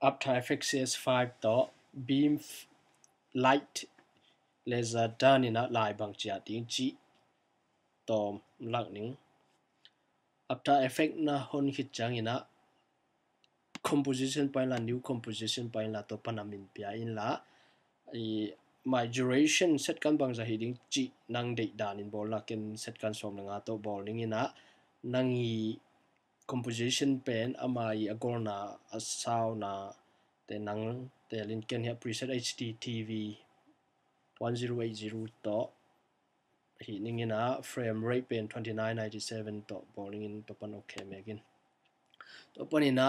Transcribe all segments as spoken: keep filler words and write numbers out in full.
After Effects C S five tawh beam light laser done in a lai bang ciah ding cih tawm lak ning. After Effect na hon khit ciangin a composition pah inla, new composition pah inla, tua pan a min pia inla, i, my duration second bangzah hi ding cih nang deih danin bawl la, ken second sawm le nga tawh bawl dingin a, nang i composition pen ama i a golna, a sound na te nang telin, ken hiah preset H D T V one zero eight zero tawh hi dingin a, frame rate pen twenty nine ninety seven tawh bawl dingin, tua pan ok mek in. Tua panin a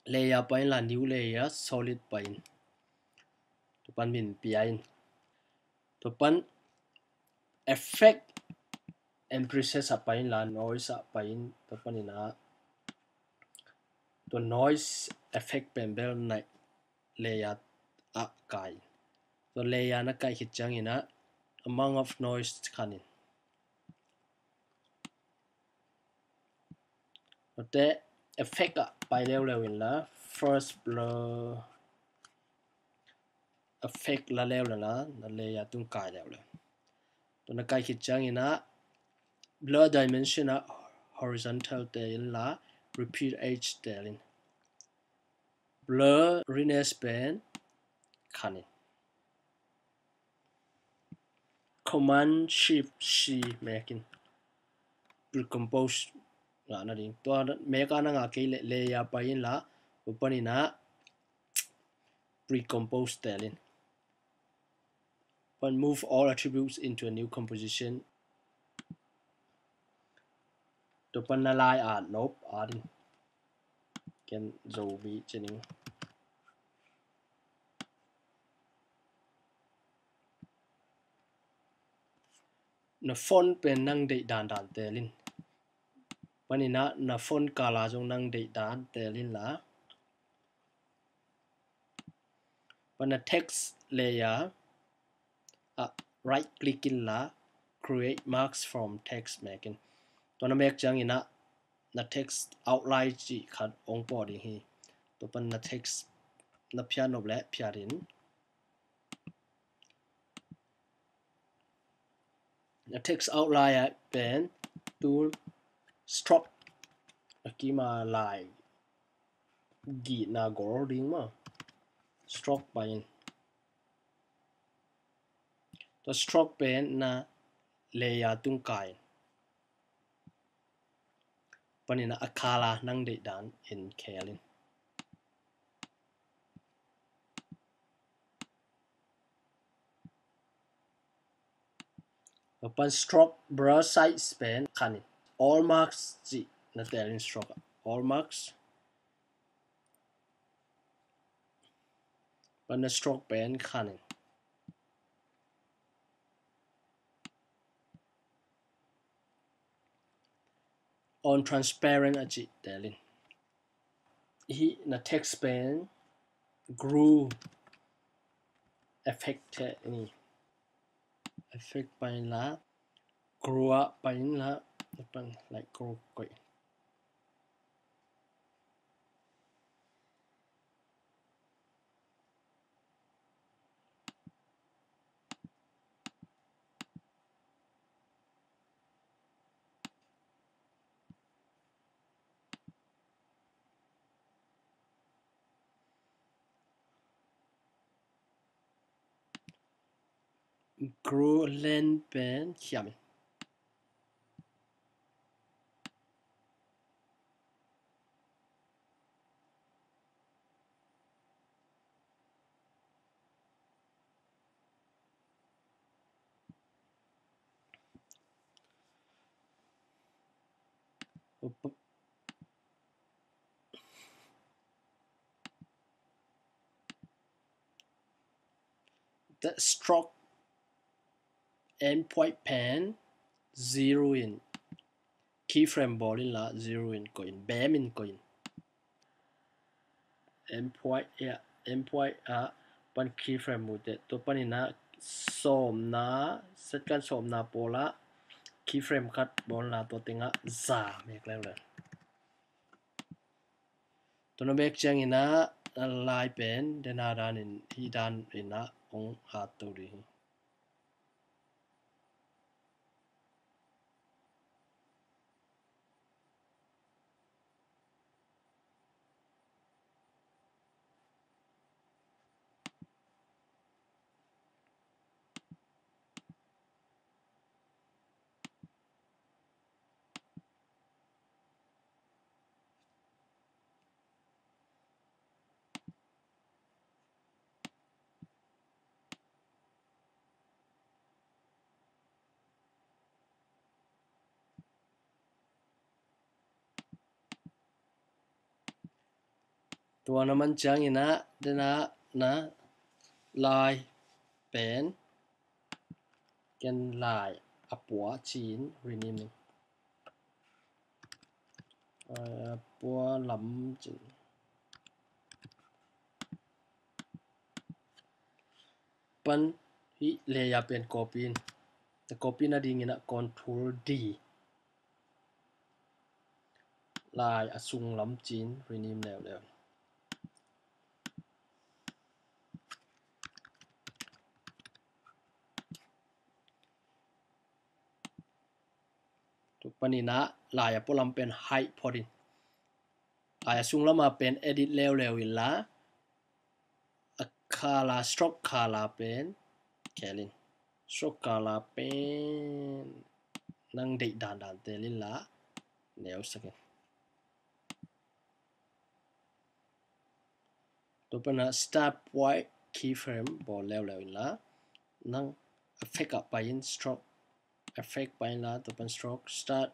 layer pah inla, new layer, solid pah in. Tua pan min pia in. Tua pan effect and presets ah pah inla, noise ah pah in. Tua panin a tua noise effect pen bel na layer ah kai. Tua layer na kai khit ciangin a amount of noise khan in. Tua te effect ah pai leuleu inla, first blur effect la leuleu inla, na layer tung kai leuleu. Tua na kai khit ciangin a blur dimension ah horizontal tel inla, repeat edge tel in. Blurriness pen khan in. Command Shift C mek in. Pre-compose ngah nading. Tua mek a na ngah kei leh layer pah inla, tua panin a pre-compose tel in. Pan move all attributes into a new composition. Tua pan na lai at nop at in. Ken Zomi ci ning. Na font pen nang deih dandan tel in. Panin a na font color zong nang deih dan tel inla, pan na text layer ah right click inla, create mask from text mek in. Tua na mek ciangin a na text outline cih khat ong pawh ding hi. Tua pan na text na phiat nop leh phiat in. Na text outline ah pen tu stroke a kim a lai gihna gol ding maw. Stroke pah in. Tua stroke pen na layer tung kai in. Panin a color nang deih danin khel in. Tua pan stroke brush size pen khan in. All mask cih na tel in, stroke ah all mask. Pan na stroke pen khan in. On transparent a cih tel in. Hih na text pen grow effect hi ni. Effect pah inla, grow ah pah inla, pan like grow koih. Grow length pen khiam in. The stroke endpoint pen zero in. Keyframe bawl inla, zero in koih in, bem in koih in. Endpoint ah, endpoint ah pan keyframe mu teh, tua panin a sawmna, second sawmna pawl ah keyframe khat bawl inla, tua tengah za mek leuleu. Tua na mek ciangin a a lai pen dena danin hih danin ah hong hatto ding hi. Tua na man ciangin ah dena na lai pen ken lai a pua ci-in rename ning. A pua lam ci-in pan hih layer pen copy in. Copy nadingin ah control D. Lai a sung lam ci-in rename leuleu. Tua panin ah lai a pua lam pen hide phot in. Lai a sung lam a pen edit leuleu inla a color, stroke color pen khel in. Stroke color pen nang deih dandan tel inla neusak in. Tua panin ah start point keyframe bawl leuleu inla nang effect ah pai in, stroke effect pai inla tua pan stroke start,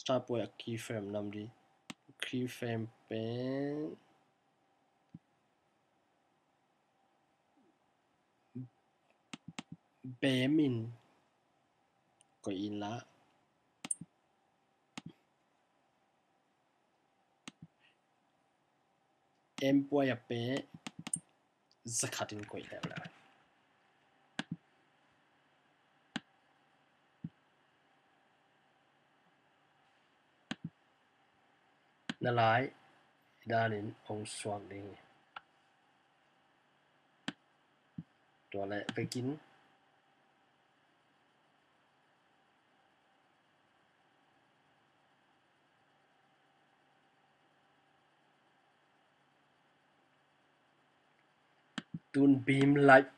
start point a keyframe nam ding. Keyframe pen bem in koih inla M point a pen zakhat in koih leuleu. Na lai danin hong suak ding hi. Tua leh vekin tun beam light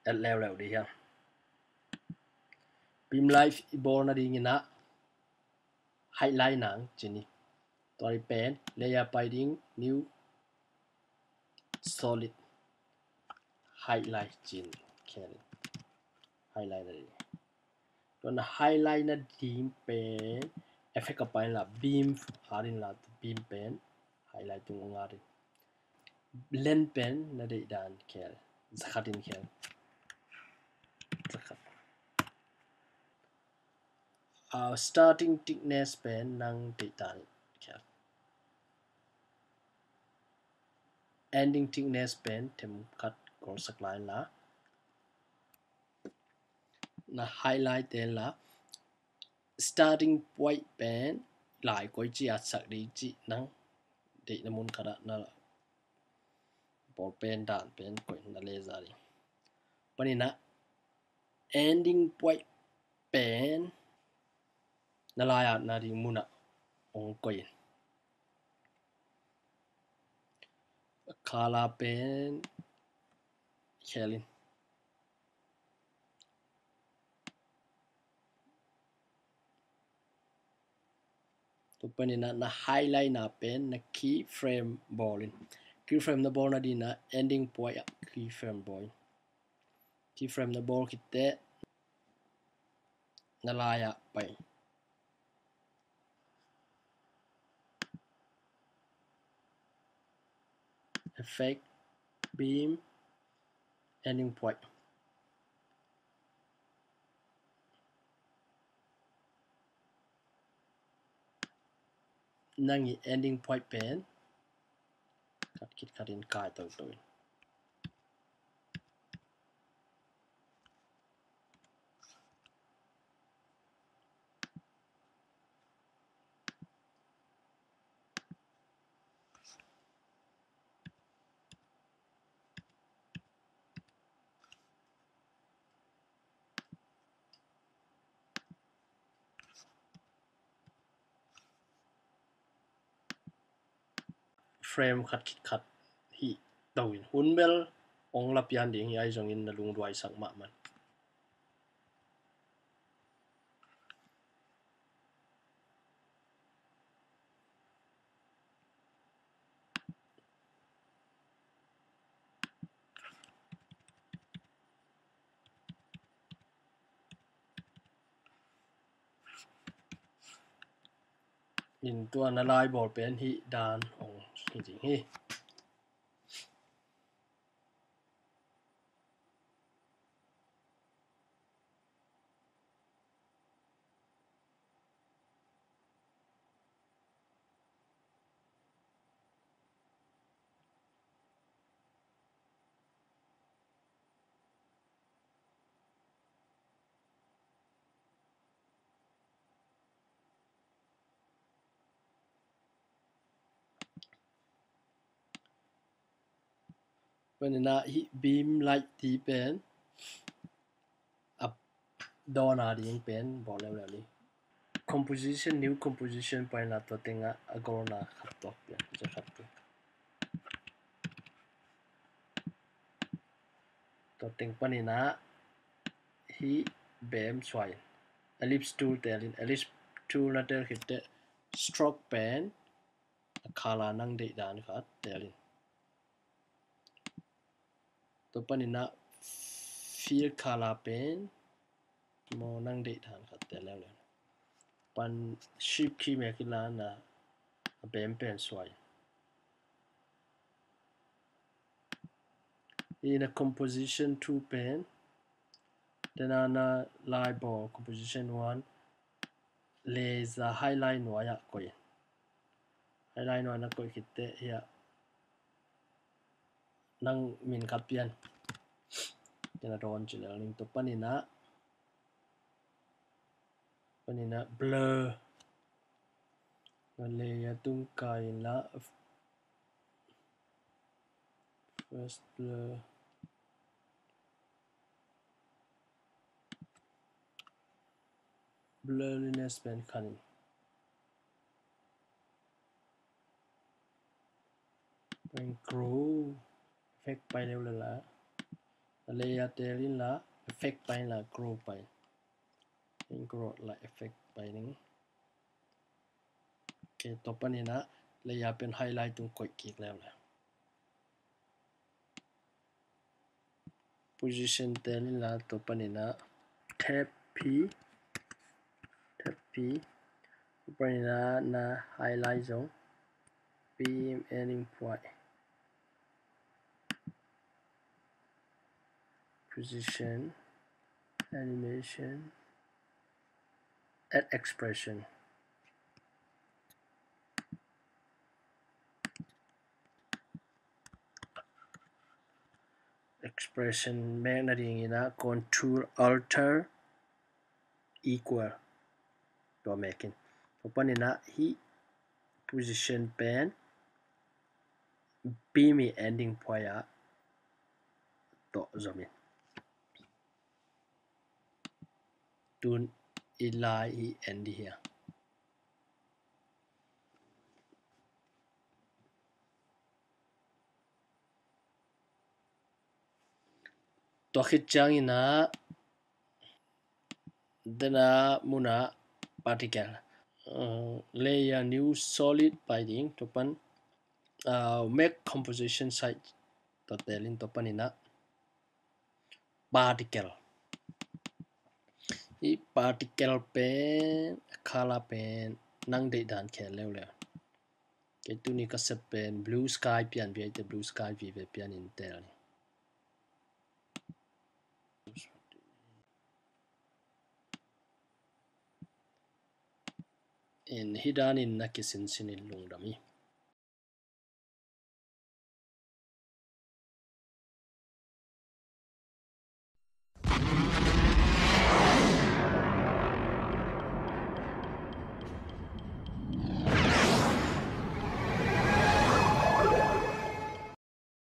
et leuleu ding hi hang. Beam light i bawl nadingin ah highlight nang ci ni. Tua i pen layer pai ding, new solid, highlight ci-in khel in. Highlight nading. Tua na highlight nading pen effect ah pai inla beam at inla beam pen highlight tung ngat in. Blend pen na deih dan khel, zakhat in khel. Zakhat. A starting thickness pen nang deih dan khel. Ending thickness pen themkhat kholsak lai inla na highlight tel inla starting point pen lai koici a sak ding cih nang deihna mun khat ah na ball pen dan pen koih na layer ding. Panin ah ending point pen na lai at nading mun ah hong koih in. Color pen khel in. Tua panin ah na highlight na pen na keyframe bawl in. Keyframe na bawl nadingin ah ending point ah keyframe bawl in. Keyframe na bawl khit teh na lai ah pai. Effect, beam, ending point. Nang i ending point pen khat khit khat in kai toto in. frame khat khit khat hih to in, hun bel ong la pian ding hi, ahi zongin na lungduaisak mahmah. In tua na lai bawl pen hih dan ong hi ding hi. Panin ah hih beam light ti pen a dawna ding pen bawl leuleu ni. Composition, new composition panin ah tua tengah a golna khat tawh pian, khat tawh. Tua teng panin ah hih beam suai in, ellipse tool tel in, ellipse tool na tel khit teh stroke pen a color nang deih dan khat tel in. Tua panin ah fill color pen maw nang deih dan khat tel leuleu. Pan shift key mek in la na a beam pen suai. Ina composition two pen, tena na lai bawl composition one, layer highlight nuai ah koih in. Highlight nuai na koih khit teh hiah nang min khat pian. Tena dawn ci lel ning. Tua panin ah, panin ah blur. Na layer tung kai in la, first blur. Blurriness pen khan in. Pen grow effect pai leuleu la. Layer tel in la, effect pai in la, grow pai. Pen grow la effect pai ning. Ok, tua panin ah layer pen highlight tung koih kik leuleu. Position tel in la, tua panin ah tab P, tab P. Tua panin ah na highlight zong P M N in phuai. Position, animation, add expression. Expression mek nadingin ah Control Alt equal tua mek in. Tua panin ah hih position pen P M N in phuai ah tawh zom in. Tun i lai hi en dih hia. Tua khit ciangin ah, dena mun ah particle, uh, layer new solid pai ding, tua pan, uh, make composition side tua telin tua panin ah particle. I particle pen, color pen, nang deih dan khel leuleu. Kei tuni ka sep pen blue sky pian, bia ite blue sky vive pian in tel ni. In hih danin na kisinsin in lungdam hi.